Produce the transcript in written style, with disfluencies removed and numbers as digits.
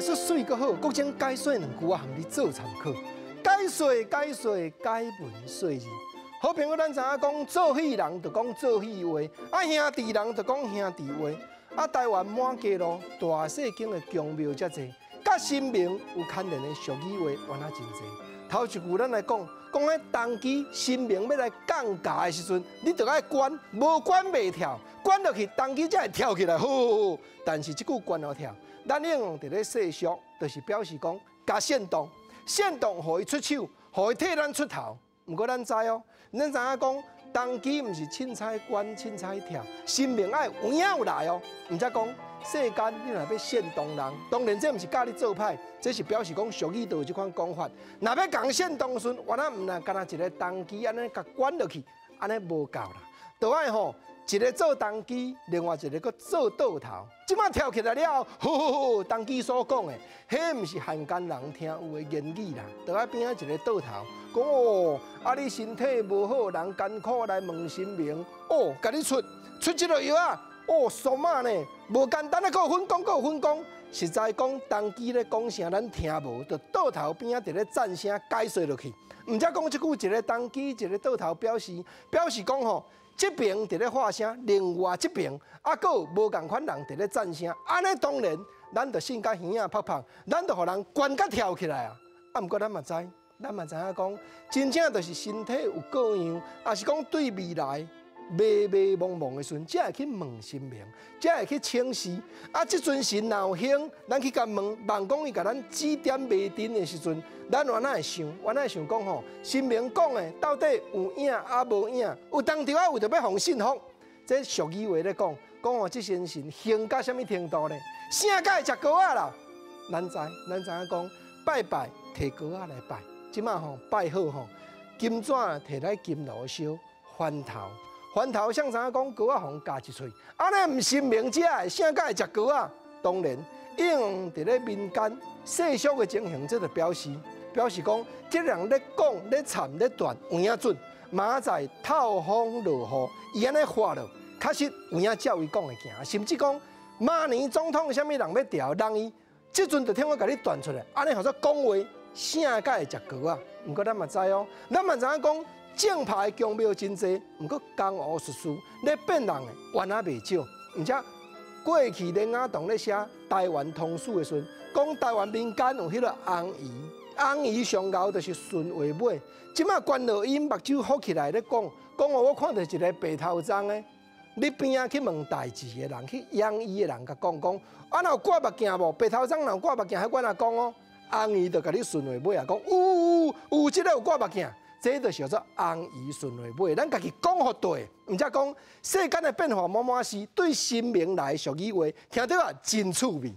說媠閣好，國政解說兩句啊，含你做參考。解說解說解文說字。好朋友，咱知影講做戲人就講做戲話，啊兄弟人就講兄弟話。啊，台灣滿街路大細間的宮廟遮濟，佮神明有牽連的俗語話，原來真濟。頭一句咱來講，講彼童乩神明欲來降駕的時陣，你著愛懸，無懸袂跳，懸落去童乩才會跳起來。好，好，但是這句懸予跳，咱應用佇咧世俗，就是表示講共煽動，煽動予伊出手，予伊替咱出頭。毋過咱知哦，咱知影講童乩毋是凊彩懸凊彩跳，神明愛有影有來哦。毋則講世間你若欲煽動人，當然這毋是教你做歹，這是表示講俗語都有這款講法。若欲共煽動時陣，原來毋若干焦一个童乩按呢共懸落去，按呢無夠啦，著愛吼一个做童乩，另外一个閣做倒頭。這擺跳起來了後，好好好，童乩所講的，彼毋是漢奸人聽有的言語啦，著愛邊仔一个倒頭，講哦，啊你身體無好，人艱苦來問神明，哦，共你出出這个藥仔，哦，俗仔呢，無簡單啊，閣有分工，閣有分工。實在講，童乩咧講啥，咱聽無，就倒頭邊仔佇咧讚聲解說落去。毋則講這句一个童乩，一个倒頭表示表示講吼。這邊佇咧發聲，另外這邊啊，閣有無仝款人佇咧讚聲，按呢當然，咱就信甲耳仔拍拍，咱就予人懸甲跳起來啊！啊，毋過咱嘛知，咱嘛知影講，真正就是身體有過樣，抑是講對未來迷迷茫茫的時陣，才會去問神明，才會去請示。啊，這陣神若有興，咱去共問，萬講伊共咱指點迷津的時陣，咱原來會想，原來會想講吼，神明講的到底有影抑無影？有當著啊，有著欲予信服。這俗語話咧講，講吼，這尊神興到啥物程度呢？聖甲會食糕仔啦！咱知，咱知影講拜拜提糕仔來拜，這擺吼拜好吼，金紙提來金爐燒，翻頭。翻頭，誰知影講糕仔予人咬一喙，按呢毋神明食的，聖甲會食糕仔？當然，應用佇咧民間世俗的情形，這就表示表示講，這人咧講、咧參、咧斷有影準。明仔載透風落雨，伊按呢發落，確實有影照伊講的行。甚至講，明年總統啥物人欲調，人伊這陣就聽我共你斷出來，按呢號做講話，聖甲會食糕仔。毋過咱嘛知哦，咱嘛知影講。正牌宮廟真濟，毋過江湖術士咧騙人的，原來袂少。毋則過去連雅堂咧寫台灣通史的時陣，講台灣民間有彼个紅姨，紅姨上𠢕就是順話尾。這擺觀落陰目睭覆起來咧講，講哦，我看著一个白頭鬃的，你邊仔去問代誌的人，去養醫的人，共講講，啊，若有掛目鏡無？白頭鬃若有掛目鏡，彼阮阿講哦，紅姨就共你順話尾啊，講有有有，這个有掛目鏡。這就是叫做紅姨順話尾，咱家己講予對，毋則講世間的變化滿滿是對神明來俗語話，聽著啊真趣味。